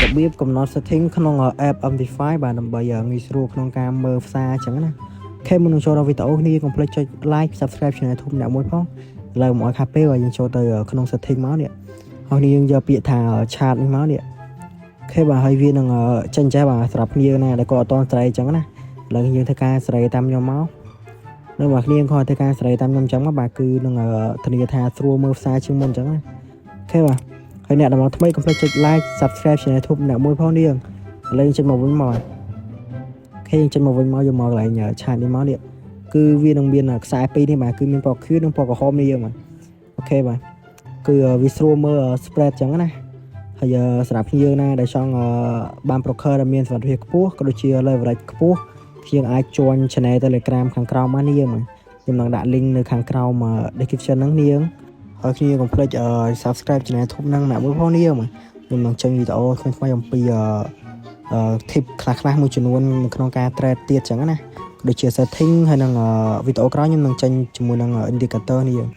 របៀបកំណត់ setting ក្នុង app MT5 បាទដើម្បីងាយស្រួលក្នុងការមើលផ្សារអញ្ចឹងណាOK មុននឹងចូលដល់វីដេអូនេះកុំភ្លេចចុច like subscribe channel YouTube អ្នកមួយផងឥឡូវមកឲ្យខាតពេលបាទយើងចូលទៅក្នុង setting មកនេះហើយនេះយើងយកពាក្យថា chart នេះមកនេះOK បាទហើយវានឹងចេញចេះបាទសម្រាប់គ្នាណាដែលគាត់អត់តន់ស្រ័យអញ្ចឹងណាឥឡូវយើងធ្វើការស្រ័យតាមខ្ញុំមកនៅបាទគ្នាគាត់ធ្វើការស្រ័យតាមខ្ញុំអញ្ចឹងមកបាទគឺនឹងធានាថាស្រួលមើលផ្សារជាងមុនអញ្ចឹងណាOK បាទហើយអ្នកដែលមកថ្មីកុំភ្លេចចុច like subscribe channel YouTube អ្នកមួយផងនេះឥឡូវយើងចេញមកវិញមក OK យើងចេញមកវិញមកយកមកកន្លែង chart នេះមកនេះគឺវានឹងមានខ្សែពីរនេះបាទគឺមានពណ៌ខៀវនិងពណ៌ក្រហមនេះយើងបាទ OK បាទគឺវាស្រួលមើល spread អញ្ចឹងណាហើយសម្រាប់ភ្ញៀវណាដែលចង់បាន broker ដែលមានសុវត្ថិភាពខ្ពស់ក៏ដូចជា leverage ខ្ពស់ខ្ញុំអាច join channel Telegram ខាងក្រោមបាននេះយើងបាទខ្ញុំនឹងដាក់ link នៅខាងក្រោម description ហ្នឹងនេះយើងហើយគ្នាកុំភ្លេច subscribe channel YouTube ហ្នឹងអ្នកមួយផងនេះយើងបាទខ្ញុំនឹងចេញវីដេអូថ្មីៗអំពីអឺ tip ខ្លះៗមួយចំនួននៅក្នុងការ trade ទៀតចឹងណាដូចជា setting ហើយនឹងវីដេអូក្រោយខ្ញុំនឹងចេញជាមួយនឹង indicator នេះយើង។